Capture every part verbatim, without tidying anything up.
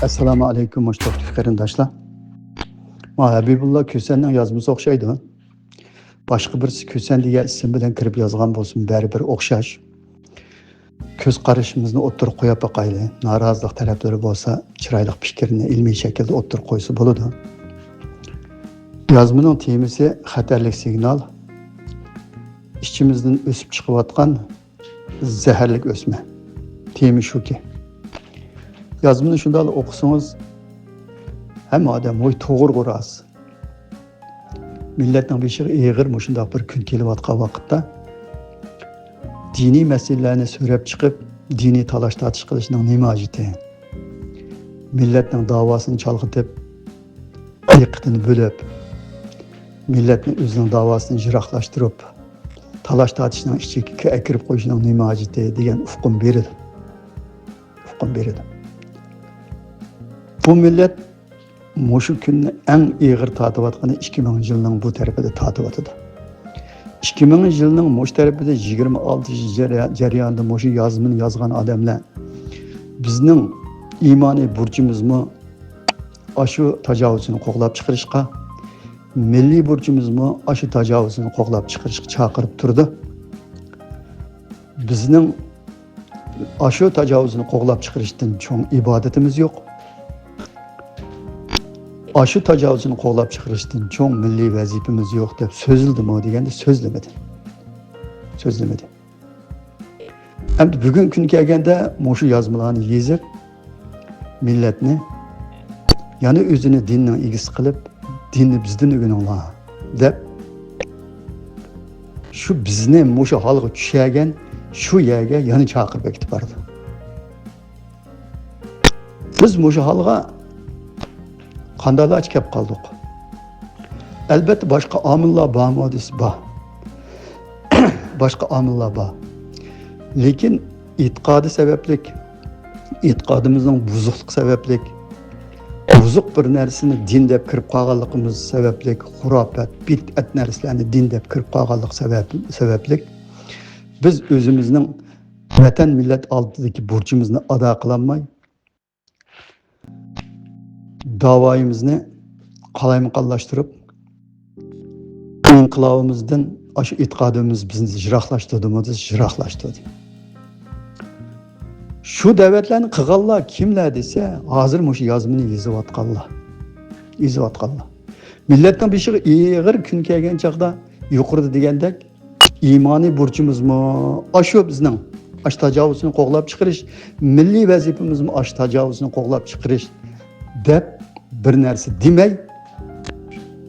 ئەسسالامۇ ئەلەيكۇم، مۇشتاقتىكى قېرىنداشلار. ما ھەبىبۇللا كۈسەننىڭ يازمىسى ئوخشايدۇ. باشقا بىرسى كۈسەن دېگەن ئىسىم بىلەن كىرىپ يازغان بولسىمۇ، بەرىبىر ئوخشاش. كۆز قارىشىمىزنى ئوتتۇرىغا قويۇپ باقايلى. نارازىلىق تەرەپلىرى بولسا، چىرايلىق پىكىرنى ئىلمىي شەكىلدە ئوتتۇرىغا قويسا بولىدۇ. يازمىنىڭ تېمىسى خەتەرلىك سىگنال. ئىچىمىزدىن ئۆسۈپ چىقىۋاتقان زەھەرلىك ئۆسمە. تېما شۇكى، يازمىنى شۇنداقلا ئوقۇسىڭىز، ھەممە ئادەم، ۋاي، توغرىغۇ راست. مىللەتنىڭ بېشىغا ئېغىر مۇشۇنداق بىر كۈن كېلىۋاتقان ۋاقىتتا، دىنىي مەسىلىلەرنى سۆرەپ چىقىپ، دىنىي تالاش-تارتىش قىلىشنىڭ نېمە ھاجىتى؟ مىللەتنىڭ داۋاسىنى چالغىتىپ، دىققىتىنى بۆلۈپ، مىللەتنى ئۆزىنىڭ داۋاسىدىن يىراقلاشتۇرۇپ، تالاش-تارتىشنىڭ ئىچىگە ئەكىرىپ قويۇشنىڭ نېمە ھاجىتى دېگەن ئۇقۇم بېرىدۇ. ئۇقۇم بېرىدۇ. بۇ مىللەت مۇشۇ كۈننى ئەڭ ئېغىر تارتىۋاتقىنى ئىككى مىڭىنچى يىلنىڭ بۇ تەرىپىدە تارتىۋاتىدۇ. ئىككى مىڭىنچى يىلنىڭ مۇشۇ تەرىپىدە يىگىرمە ئالتىنچى جەريا-، جەرياندا مۇشۇ يازمىنى يازغان ئادەملەر، بىزنىڭ ئىمانىي بۇرچىمىزمۇ ئاشۇ تاجاۋۇزچىنى قوغلاپ چىقىرىشقا، مىللىي بۇرچىمىزمۇ ئاشۇ تاجاۋۇزچىنى قوغلاپ چىقىرىشقا چاقىرىپ تۇرىدۇ. بىزنىڭ ئاشۇ تاجاۋۇزنى قوغلاپ چىقىرىشتىن چوڭ ئىبادىتىمىز يوق. ئاشۇ تاجاۋۇزنى قوغلاپ چىقىرىشتىن چوڭ مىللىي ۋەزىپىمىز يوق دەپ سۆزلىدىمۇ دېگەندە سۆزلىمىدى. سۆزلىمىدى. ئەمدى بۈگۈنكى كۈن كەلگەندە مۇشۇ يازمىلارنى يېزىپ، مىللەتنى يەنە ئۆزىنى دىننىڭ ئىگىسى قىلىپ، دىننى بىزدىن ئۆگىنىڭلار دەپ، شۇ بىزنى مۇشۇ ھالغا چۈشۈرگەن شۇ يەرگە يەنە چاقىرىپ ئەكېتىپ بارىدۇ. بىز مۇشۇ ھالغا قانداقلارچە كەپ قالدۇق؟ ئەلبەتتە، باشقا ئامىللار بارمۇ دېسە، بار. باشقا ئامىللار بار. لېكىن ئېتىقادى سەۋەبلىك، ئېتىقادىمىزنىڭ بۇزۇقلۇقى سەۋەبلىك، بۇزۇق بىر نەرسىنى دىن دەپ كىرىپ قالغانلىقىمىز سەۋەبلىك، خۇراپات، بىدئەت نەرسىلەرنى دىن دەپ كىرىپ قالغانلىق سەۋەب-، سەۋەبلىك، بىز ئۆزىمىزنىڭ ۋەتەن، مىللەت ئالدىدىكى بۇرچىمىزنى ئادا قىلالماي، داۋايىمىزنى قالايمىقانلاشتۇرۇپ، ئىنقىلابىمىزدىن ئاشۇ ئېتىقادىمىز بىزنى يىراقلاشتۇردىمۇ دېسە، يىراقلاشتۇردى. شۇ دەۋەتلەرنى قىلغانلار كىملەر دېسە، ھازىر مۇشۇ يازمىنى يېزىۋاتقانلار. يېزىۋاتقانلار. مىللەتنىڭ بېشىغا ئېغىر كۈن كەلگەن چاغدا، يۇقىرىدا دېگەندەك، ئىمانىي بۇرچىمىزمۇ ئاشۇ بىزنىڭ، ئاشۇ تاجاۋۇزچىنى قوغلاپ چىقىرىش، مىللىي ۋەزىپىمىزمۇ ئاشۇ تاجاۋۇزچىنى قوغلاپ چىقىرىش دەپ بىر نەرسە دېمەي،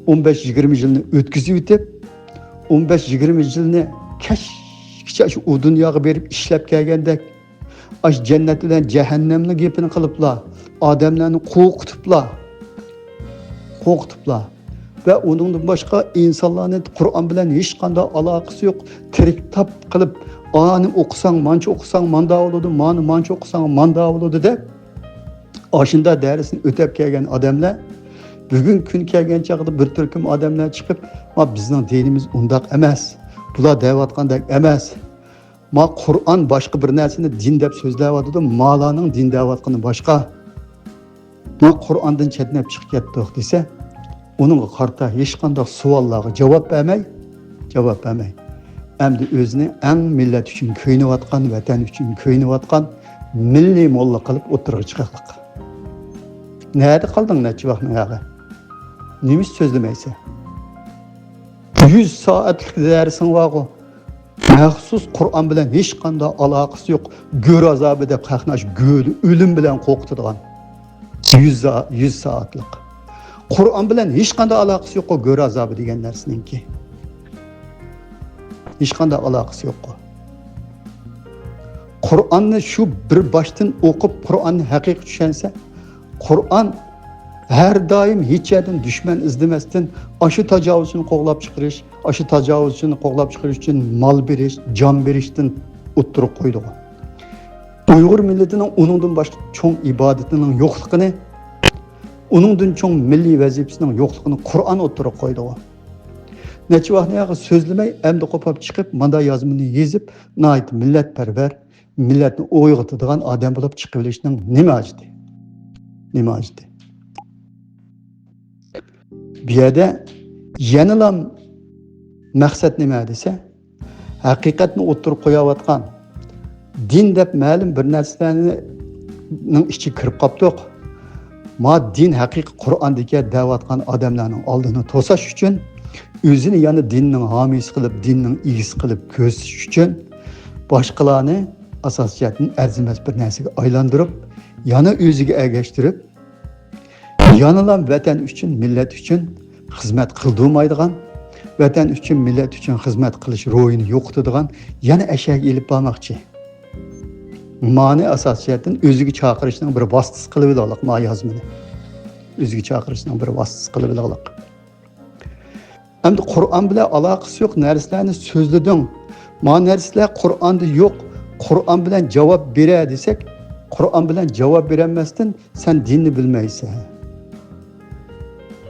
ئون بەش يىگىرمە يىلنى ئۆتكۈزۈۋېتىپ، ئون بەش يىگىرمە يىلنى كەچكىچە شۇ ئۇ دۇنياغا بېرىپ ئىشلەپ كەلگەندەك، ئاشۇ جەننەت بىلەن جەھەننەمنىڭ گېپىنى قىلىپلا، ئادەملەرنى قورقۇتۇپلا، قورقۇتۇپلا ۋە ئۇنىڭدىن باشقا ئىنسانلارنى قۇرئان بىلەن ھېچقانداق ئالاقىسى يوق، تىرىك تاپ قىلىپ، ئانى ئوقۇساڭ، مانچە ئوقۇساڭ، ماندا بولىدۇ، مانى مانچە ئوقۇساڭ، ماندا بولىدۇ دەپ، ئاشۇنداق دەرسنى ئۆتەپ كەلگەن ئادەملەر، بۈگۈنكى كۈن كەلگەن چاغدا بىر تۈركۈم ئادەملەر چىقىپ، ما بىزنىڭ دىنىمىز ئۇنداق ئەمەس، بۇلار دەۋاتقاندەك ئەمەس، ما قۇرئان باشقا بىر نەرسىنى دىن دەپ سۆزلەۋاتىدۇ، مالارنىڭ دىن دەۋاتقىنى باشقا. ما قۇرئاندىن چەتنەپ چىقىپ كەتتۇق دېسە، ئۇنىڭغا قارىتا ھېچقانداق سوئاللارغا جاۋاب بەرمەي، جاۋاب بەرمەي، ئەمدى ئۆزىنى ئەڭ مىللەت ئۈچۈن كۆيۈنۈۋاتقان، ۋەتەن ئۈچۈن كۆيۈنۈۋاتقان مىللىي موللا قىلىپ ئوتتۇرىغا چىقارلىق. نەدە قالدىڭ نەچچە ۋاقىت نەگە؟ نېمە ئۈچۈن سۆزلىمەيسەن؟ يۈز سائەتلىك دەرسىڭ بارغۇ. مەخسۇس قۇرئان بىلەن ھېچقانداق ئالاقىسى يوق. گۆر ئازابى دەپ خەقنى ئاشۇ گۆر ئۆلۈم بىلەن قورقۇتىدىغان. يۈز زا-، يۈز سائەتلىك. قۇرئان بىلەن ھېچقانداق ئالاقىسى يوققۇ گۆر ئازابى دېگەن نەرسىنىڭكى. ھېچقانداق ئالاقىسى يوققۇ. قۇرئاننى شۇ بىر باشتىن ئوقۇپ، قۇرئاننى ھەقىقىي چۈشەنسە، قۇرئان ھەر دائىم ھېچ يەردىن دۈشمەن ئىزدىمەستىن، ئاشۇ تاجاۋۇزچىنى قوغلاپ چىقىرىش، ئاشۇ تاجاۋۇزچىنى قوغلاپ چىقىرىش ئۈچۈن مال بېرىش، جان بېرىشتىن ئوتتۇرىغا قويدىغۇ. ئۇيغۇر مىللىتىنىڭ ئۇنىڭدىن باشقا چوڭ ئىبادىتىنىڭ يوقلۇقىنى، ئۇنىڭدىن چوڭ مىللىي ۋەزىپىسىنىڭ يوقلۇقىنى قۇرئان ئوتتۇرىغا قويدىغۇ. نەچچە ۋاقىت نەگە سۆزلىمەي، ئەمدى قوپاپ چىقىپ، ماندا يازمىنى يېزىپ، ناھايىتى مىللەتپەرۋەر، مىللەتنى ئويغىتىدىغان ئادەم بولۇپ چىقىۋېلىشنىڭ نېمە ھاجىتى؟ نېمە ھاجىتى؟ بۇ يەردە يەنىلا مەقسەت نېمە دېسە، ھەقىقەتنى ئوتتۇرىغا قويۇۋاتقان، دىن دەپ مەلۇم بىر نەرسىلەرنىڭ ئىچىگە كىرىپ قاپتۇق. ما دىن ھەقىقىي قۇرئاندىكەن دەۋاتقان ئادەملەرنىڭ ئالدىنى توساش ئۈچۈن، ئۆزىنى يەنە دىننىڭ ھامىيسى قىلىپ، دىننىڭ ئىگىسى قىلىپ كۆرسىتىش ئۈچۈن باشقىلارنى ئاساسىي جەھەتتىن ئەرزىمەس بىر نەرسىگە ئايلاندۇرۇپ، يەنە ئۆزىگە ئەگەشتۈرۈپ، يەنىلا ۋەتەن ئۈچۈن، مىللەت ئۈچۈن خىزمەت قىلدۇرمايدىغان، ۋەتەن ئۈچۈن، مىللەت ئۈچۈن خىزمەت قىلىش روھىنى يوقىتىدىغان يەنە ئەشەگە ئېلىپ بارماقچى. مانى ئاساسىي جەھەتتىن ئۆزىگە چاقىرىشنىڭ بىر ۋاسىتىسى قىلىۋېلىڭلار ما يازمىنى. ئۆزىگە چاقىرىشنىڭ بىر ۋاسىتىسى قىلىۋېلىڭلار. ئەمدى قۇرئان بىلەن ئالاقىسى يوق نەرسىلەرنى سۆزلىدىڭ. ما نەرسىلەر قۇرئاندا يوق، قۇرئان بىلەن جاۋاب بېرە دېسەك، قۇرئان بىلەن جاۋاب بېرەلمەستىن سەن دىننى بىلمەيسەن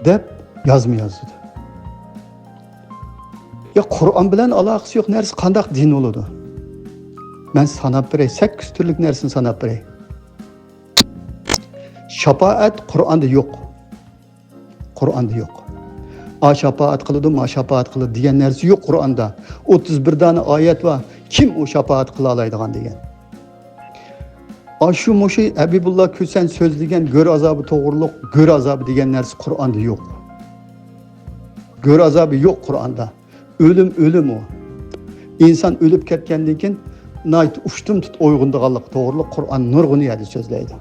دەپ يازما يازىدۇ. يا قۇرئان بىلەن ئالاقىسى يوق نەرسە قانداق دىن بولىدۇ؟ مەن ساناپ بېرەي، سەككىز تۈرلۈك نەرسىنى ساناپ بېرەي. شاپائەت قۇرئاندا يوق. قۇرئاندا يوق. ئا شاپائەت قىلىدۇ، ما شاپائەت قىلىدۇ دېگەن نەرسە يوق قۇرئاندا. ئوتتۇز بىر دانە ئايەت بار. كىم ئۇ شاپائەت قىلالايدىغان دېگەن. ئاشۇ مۇشۇ ھەبىبۇللا كۈسەن سۆزلىگەن گۆر ئازابى توغرۇلۇق، گۆر ئازابى دېگەن نەرسە قۇرئاندا يوق. گۆر ئازابى يوق قۇرئاندا. ئۆلۈم، ئۆلۈم ئۇ. ئىنسان ئۆلۈپ كەتكەندىن كېيىن ناھايىتى ئۇشتۇمتۇت ئويغىنىدىغانلىقى توغرۇلۇق قۇرئان نۇرغۇن يەردە سۆزلەيدۇ.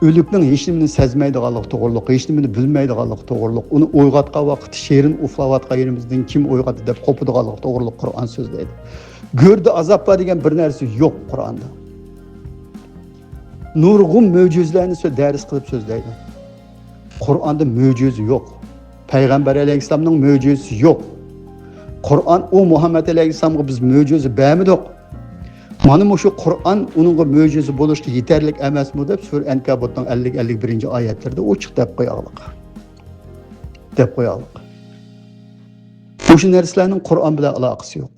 ئۆلۈكنىڭ ھېچنېمىنى سەزمەيدىغانلىقى توغرۇلۇق، ھېچنېمىنى بىلمەيدىغانلىقى توغرۇلۇق، ئۇنى ئويغاتقان ۋاقىتتا شېرىن ئۇخلاۋاتقان يېرىمىزدىن كىم ئويغاتتى دەپ قوپىدىغانلىقى توغرۇلۇق قۇرئان سۆزلەيدۇ. گۆردە ئازاب بار دېگەن بىر نەرسە يوق قۇرئاندا. نۇرغۇن مۆجىزىلەرنى سۆ-، دەرس قىلىپ سۆزلەيدۇ. قۇرئاندا مۆجىزە يوق. پەيغەمبەر ئەلەيھىسسالامنىڭ مۆجىزىسى يوق. قۇرئان ئۇ مۇھەممەد ئەلەيھىسسالامغا بىز مۆجىزە بەرمىدۇق. مانا مۇشۇ قۇرئان ئۇنىڭغا مۆجىزە بولۇشقا يېتەرلىك ئەمەسمۇ دەپ سۈرە ئەنكابۇتنىڭ ئەللىك، ئەللىك بىرىنچى ئايەتلىرىدە ئوچۇق دەپ قوياغلىق. دەپ قوياغلىق. مۇشۇ نەرسىلەرنىڭ قۇرئان بىلەن ئالاقىسى يوق.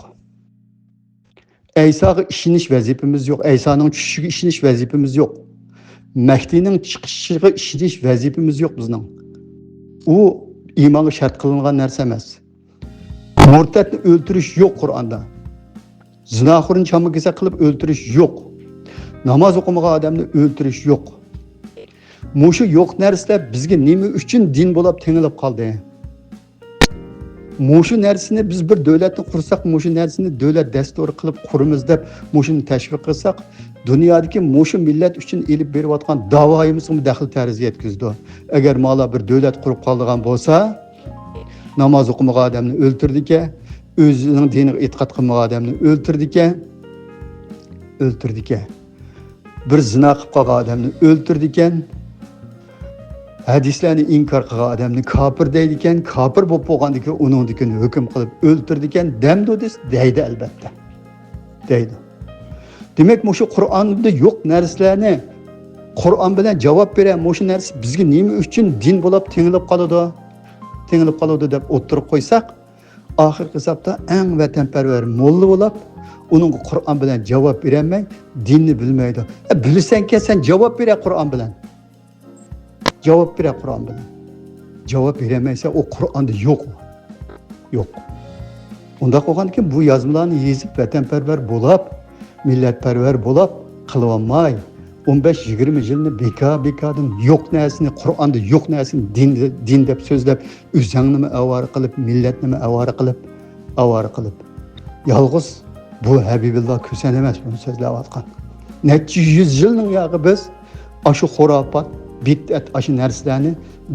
ئەيساغا ئىشىنىش ۋەزىپىمىز يوق، ئەيسانىڭ چۈشۈشىگە ئىشىنىش ۋەزىپىمىز يوق. مەھدىنىڭ چىقىشىغا ئىشىنىش ۋەزىپىمىز يوق بىزنىڭ. ئۇ ئىمانغا شەرت قىلىنغان نەرسە ئەمەس. مۇرتەتنى ئۆلتۈرۈش يوق قۇرئاندا. زىناخورنى چامما كېسەك قىلىپ ئۆلتۈرۈش يوق. ناماز ئوقۇمىغان ئادەمنى ئۆلتۈرۈش يوق. مۇشۇ يوق نەرسىلەر بىزگە نېمە ئۈچۈن دىن بولاپ تېڭىلىپ قالدى؟ مۇشۇ نەرسىنى بىز بىر دۆلەتنى قۇرساق، مۇشۇ نەرسىنى دۆلەت دەستۇرى قىلىپ قۇرىمىز دەپ مۇشۇنى تەشۋىق قىلساق، دۇنيادىكى مۇشۇ مىللەت ئۈچۈن ئېلىپ بېرىۋاتقان داۋايىمىزغىمۇ دەخلى تەرۇز يەتكۈزىدۇ. ئەگەر مالا بىر دۆلەت قۇرۇپ قالىدىغان بولسا، ناماز ئوقۇمىغان ئادەمنى ئۆلتۈرىدىكەن، ئۆزىنىڭ دىنىغا ئېتىقاد قىلمىغان ئادەمنى ئۆلتۈرىدىكەن، ئۆلتۈرىدىكەن. بىر زىنا قىلىپ قالغان ئادەمنى ئۆلتۈرىدىكەن. ھەدىسلەرنى ئىنكار قىلغان ئادەمنى كاپىر دەيدىكەن. كاپىر بولۇپ بولغاندىن كېيىن ئۇنىڭدىن كېيىن ھۆكۈم قىلىپ ئۆلتۈرىدىكەن دەمدۇ دېسە، دەيدۇ ئەلبەتتە. دەيدۇ. دېمەك، مۇشۇ قۇرئاندا يوق نەرسىلەرنى قۇرئان بىلەن جاۋاب بېرە، مۇشۇ نەرسە بىزگە نېمە ئۈچۈن دىن بولاپ تېڭىلىپ قالىدۇ؟ تېڭىلىپ قالىدۇ دەپ ئوتتۇرىغا قويساق، ئاخىرقى ھېسابتا ئەڭ ۋەتەنپەرۋەر موللا بولاپ، ئۇنىڭغا قۇرئان بىلەن جاۋاب بېرەلمەي، دىننى بىلمەيدۇ. ئە، بىلسەڭكەن سەن جاۋاب بېرە قۇرئان بىلەن. جاۋاب بېرە قۇرئان بىلەن. جاۋاب بېرەلمەيسەن، ئۇ قۇرئاندا يوق. يوق. ئۇنداق بولغاندىكىن بۇ يازمىلارنى يېزىپ ۋەتەنپەرۋەر بولاپ، مىللەتپەرۋەر بولاپ قىلىۋالماي، ئون بەش يىگىرمە يىلنى بىكار-بىكاردىن يوق نەرسىنى، قۇرئاندا يوق نەرسىنى دىن، دىن دەپ سۆزلەپ، ئۆزۈڭنىمۇ ئاۋارە قىلىپ، مىللەتنىمۇ ئاۋارە قىلىپ، ئاۋارە قىلىپ. يالغۇز بۇ ھەبىبۇللا كۈسەن ئەمەس بۇنى سۆزلەۋاتقان. نەچچە يۈز يىلنىڭ ياقى بىز ئاشۇ خۇراپات، بىدئەت، ئاشۇ نەرسىلەرنى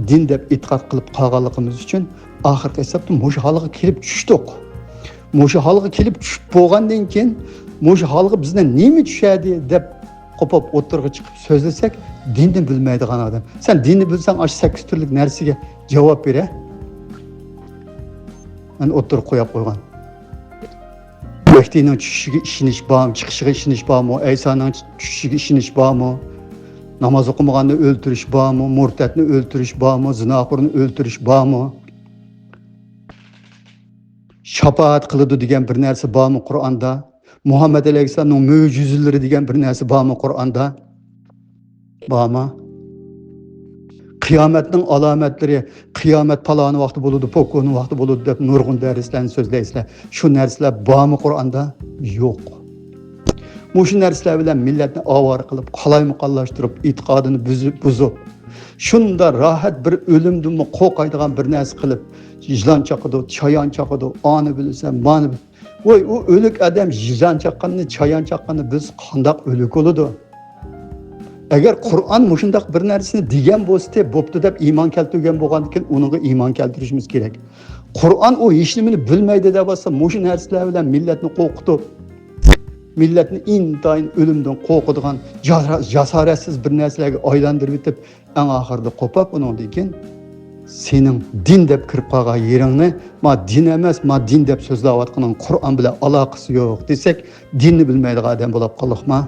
دىن دەپ ئېتىقاد قىلىپ قالغانلىقىمىز ئۈچۈن، ئاخىرقى ھېسابتا مۇشۇ ھالغا كېلىپ چۈشتۇق. مۇشۇ ھالغا كېلىپ چۈشۈپ بولغاندىن كېيىن، مۇشۇ ھالغا بىزنى نېمە چۈشەردى دەپ قوپۇپ ئوتتۇرىغا چىقىپ سۆزلىسەك، دىننى بىلمەيدىغان ئادەم. سەن دىننى بىلسەڭ، ئاشۇ سەككىز تۈرلۈك نەرسىگە جاۋاب بېرە. مەن ئوتتۇرىغا قويۇپ قويغان. مەھدىنىڭ چۈشۈشىگە ئىشىنىش بارمۇ؟ چىقىشىغا ئىشىنىش بارمۇ؟ ئەيسانىڭ چۈشۈشىگە ئىشىنىش بارمۇ؟ ناماز ئوقۇمىغاننى ئۆلتۈرۈش بارمۇ؟ مۇرتەتنى ئۆلتۈرۈش بارمۇ؟ زىناخورنى ئۆلتۈرۈش بارمۇ؟ شاپائەت قىلىدۇ دېگەن بىر نەرسە بارمۇ قۇرئاندا؟ مۇھەممەد ئەلەيھىسسالامنىڭ مۆجىزىلىرى دېگەن بىر نەرسە بارمۇ قۇرئاندا؟ بارمۇ؟ قىيامەتنىڭ ئالامەتلىرى، قىيامەت پالانى ۋاقتى بولىدۇ، پوكۇنى ۋاقتى بولىدۇ دەپ نۇرغۇن دەرسلەرنى سۆزلەيسىلەر. شۇ نەرسىلەر بارمۇ قۇرئاندا؟ يوق. مۇشۇ نەرسىلەر بىلەن مىللەتنى ئاۋارە قىلىپ، قالايمىقانلاشتۇرۇپ، ئېتىقادىنى بۈزۈپ، بۇزۇپ، شۇنداق راھەت بىر ئۆلۈمدىنمۇ قورقايدىغان بىر نەرسە قىلىپ، يىلان چاقىدۇ، چايان چاقىدۇ، ئانى بىلسە، مانى بىل-، ۋاي، ئۇ ئۆلۈك ئادەم يىلان چاققاننى، چايان چاققاننى بىلسە قانداق ئۆلۈك بولىدۇ؟ ئەگەر قۇرئان مۇشۇنداق بىر نەرسىنى دېگەن بولسىتى، بوپتۇ دەپ ئىمان كەلتۈرگەن بولغاندىكىن، ئۇنىڭغا ئىمان كەلتۈرۈشىمىز كېرەك. قۇرئان ئۇ ھېچنېمىنى بىلمەيدۇ دەۋاتسا، مۇشۇ نەرسىلەر بىلەن مىللەتنى قورقۇتۇپ، مىللەتنى ئىنتايىن ئۆلۈمدىن قورقىدىغان، جاسا-، جاسارەتسىز بىر نەرسىلەرگە ئايلاندۇرۇۋېتىپ، ئەڭ ئاخىرىدا قوپاپ، ئۇنىڭدىن كېيىن سېنىڭ دىن دەپ كىرىپ قالغان يېرىڭنى، ما دىن ئەمەس، ما دىن دەپ سۆزلەۋاتقىنىڭ قۇرئان بىلەن ئالاقىسى يوق دېسەك، دىننى بىلمەيدىغان ئادەم بولاپ قالدۇقما؟